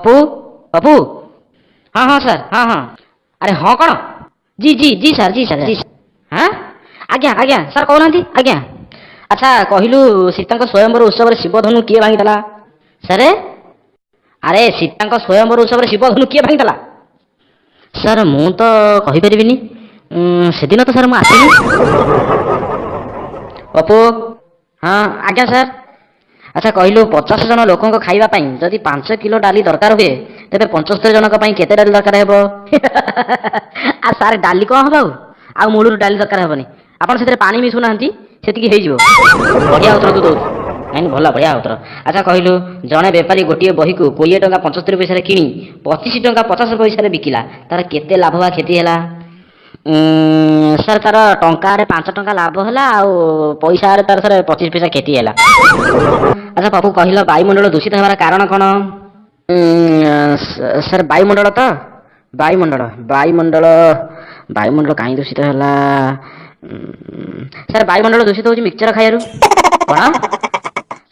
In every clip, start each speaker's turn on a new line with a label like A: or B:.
A: ପପୁ, ପପୁ। ହଁ ହଁ ସାର୍, ହଁ ହଁ। ଆରେ ହଁ କ'ଣ? G G G sir, G sir, G. ହଁ ଆଜ୍ଞା, ଆଜ୍ଞା ସାର୍, କହୁନାହାନ୍ତି ଆଜ୍ଞା। ଆଚ୍ଛା କହିଲୁ, ସୀତାଙ୍କ ସ୍ୱୟଂବର ଉତ୍ସବରେ ଶିବଧନୁ କିଏ ଭାଙ୍ଗିଥିଲା? ସାରେ, ଆରେ ସୀତାଙ୍କ ସ୍ୱୟଂବର ଉତ୍ସବରେ ଶିବଧନୁ କିଏ ଭାଙ୍ଗିଥିଲା? ସାର୍, ମୁଁ ତ କହିପାରିବିନି, ସେଦିନ ତ ସାର୍ ମୁଁ ଆସିନି। ପପୁ। ହଁ ଆଜ୍ଞା ସାର୍। ଆଚ୍ଛା କହିଲୁ, 50 ଜଣ ଲୋକଙ୍କ ଖାଇବା ପାଇଁ ଯଦି 5 କିଲୋ ଡାଲି ଦରକାର ହୁଏ, ତେବେ 75 ଜଣଙ୍କ ପାଇଁ କେତେ ଡାଲି ଦରକାର ହେବ? ଆଉ ସାର୍, ଡାଲି କ'ଣ ହେବ? ଆଉ ମୂଳରୁ ଡାଲି ଦରକାର ହେବନି, ଆପଣ ସେଥିରେ ପାଣି ମିଶୁନାହାନ୍ତି, ସେତିକି ହେଇଯିବ। ବଢ଼ିଆ ଉତ୍ତର ତୁ ଦଉଛୁ। ନାଇଁ, ଭଲ, ବଢ଼ିଆ ଉତ୍ତର। ଆଚ୍ଛା କହିଲୁ, ଜଣେ ବେପାରୀ ଗୋଟିଏ ବହିକୁ 20 ଟଙ୍କା 75 ପଇସାରେ କିଣି 25 ଟଙ୍କା 50 ପଇସାରେ ବିକିଲା, ତାର କେତେ ଲାଭ ବା କ୍ଷତି ହେଲା? ସାର୍, ତାର ଟଙ୍କାରେ 5 ଟଙ୍କା ଲାଭ ହେଲା, ଆଉ ପଇସାରେ ତାର ସାର୍ 25 ପଇସା କ୍ଷତି ହେଲା। ଆଚ୍ଛା ପପୁ, କହିଲ ବାୟୁମଣ୍ଡଳ ଦୂଷିତ ହେବାର କାରଣ କ'ଣ? ସାର୍, ବାୟୁମଣ୍ଡଳ ତ, ବାୟୁମଣ୍ଡଳ, ବାୟୁମଣ୍ଡଳ, ବାୟୁମଣ୍ଡଳ କାହିଁ ଦୂଷିତ ହେଲା? ସାର୍, ବାୟୁମଣ୍ଡଳ ଦୂଷିତ ହେଉଛି ମିକ୍ସଚର ଖାଇବାରୁ। କ'ଣ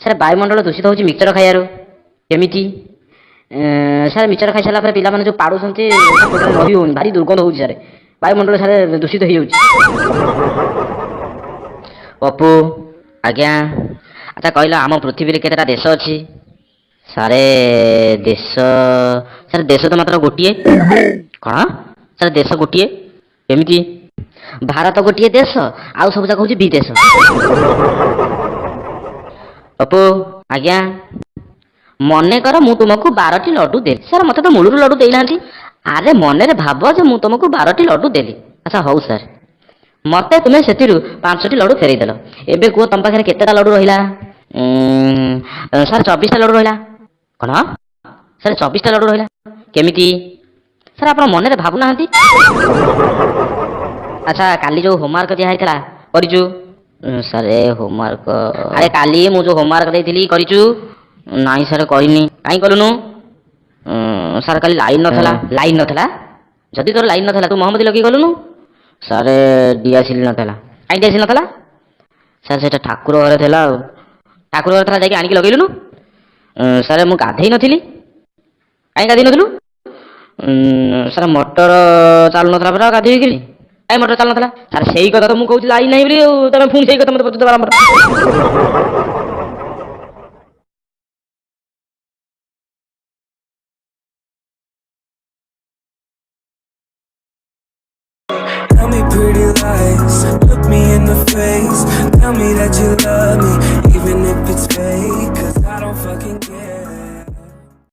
A: ସାର୍? ବାୟୁମଣ୍ଡଳ ଦୂଷିତ ହେଉଛି ମିକ୍ସଚର ଖାଇବାରୁ। କେମିତି ସାର୍? ମିକ୍ସଚର ଖାଇସାରିଲା ପରେ ପିଲାମାନେ ଯେଉଁ ପାଡ଼ୁଛନ୍ତି, ରହି ହେଉନି, ଭାରି ଦୁର୍ଗନ୍ଧ ହେଉଛି ସାର୍, ବାୟୁମଣ୍ଡଳ ସାର୍ ଦୂଷିତ ହେଇଯାଉଛି। ପପୁ। ଆଜ୍ଞା। ଆଚ୍ଛା କହିଲ, ଆମ ପୃଥିବୀରେ କେତେଟା ଦେଶ ଅଛି? ସାରେ, ଦେଶ, ସାର୍, ଦେଶ ତ ମାତ୍ର ଗୋଟିଏ। କ'ଣ ସାର୍, ଦେଶ ଗୋଟିଏ? କେମିତି? ଭାରତ ଗୋଟିଏ ଦେଶ, ଆଉ ସବୁ ଯାକ ହେଉଛି ବିଦେଶ। ପପୁ। ଆଜ୍ଞା। ମନେକର ମୁଁ ତୁମକୁ 12ଟି ଲଡୁ ଦେଲି। ସାର୍, ମୋତେ ତ ମୂଳରୁ ଲଡୁ ଦେଇନାହାନ୍ତି। ଆରେ ମନରେ ଭାବ ଯେ ମୁଁ ତୁମକୁ 12ଟି ଲଡୁ ଦେଲି। ଆଚ୍ଛା ହଉ ସାର୍। ମୋତେ ତୁମେ ସେଥିରୁ 5ଟି ଲଡୁ ଫେରେଇ ଦେଲ, ଏବେ କୁହ ତମ ପାଖରେ କେତେଟା ଲଡୁ ରହିଲା? ସାର୍, 24ଟା ଲଡୁ ରହିଲା। କ'ଣ ସାର୍, 24ଟା ଲଡୁ ରହିଲା? କେମିତି ସାର୍? ଆପଣ ମନରେ ଭାବୁନାହାନ୍ତି। ଆଚ୍ଛା, କାଲି ଯେଉଁ ହୋମୱାର୍କ ଦିଆ ହେଇଥିଲା କରିଛୁ? ସାର୍, ହୋମୱାର୍କ, ଆରେ କାଲି ମୁଁ ଯେଉଁ ହୋମୱାର୍କ ଦେଇଥିଲି କରିଛୁ? ନାଇଁ ସାର୍, କରିନି। କାହିଁ କଲୁନୁ? ସାର୍, କାଲି ଲାଇନ୍ ନଥିଲା। ଲାଇନ୍ ନଥିଲା? ଯଦି ତୋର ଲାଇନ୍ ନଥିଲା, ତୁ ମହମବତୀ ଲଗେଇ ଗଲୁନୁ? ସାର୍, ଡିଆସିଲି ନଥିଲା। କାହିଁ ଡିଆସିଲି ନଥିଲା? ସାର୍, ସେଇଟା ଠାକୁର ଘରେ ଥିଲା। ଆଉ ଠାକୁର ଘରେ ଥିଲା, ଯାଇକି ଆଣିକି ଲଗେଇଲୁନୁ? ସାର୍, ମୁଁ ଗାଧେଇ ନଥିଲି। କାହିଁ ଗାଧେଇ ନଥିଲୁ? ସାର୍, ମଟର ଚାଲୁନଥିଲା ପରା, ଗାଧେଇବି କେମିତି? କାହିଁ ମଟର ଚାଲୁନଥିଲା? ସାର୍, ସେଇ କଥା ତ ମୁଁ କହୁଛି, ଲାଇନ୍ ନାହିଁ ବୋଲି, ଆଉ ତମେ ପୁଣି ସେଇ କଥା ମୋତେ ପଚାରୁଛ ବାରମ୍ବାର।
B: Tell me pretty lies, look me in the face. Tell me that you love me,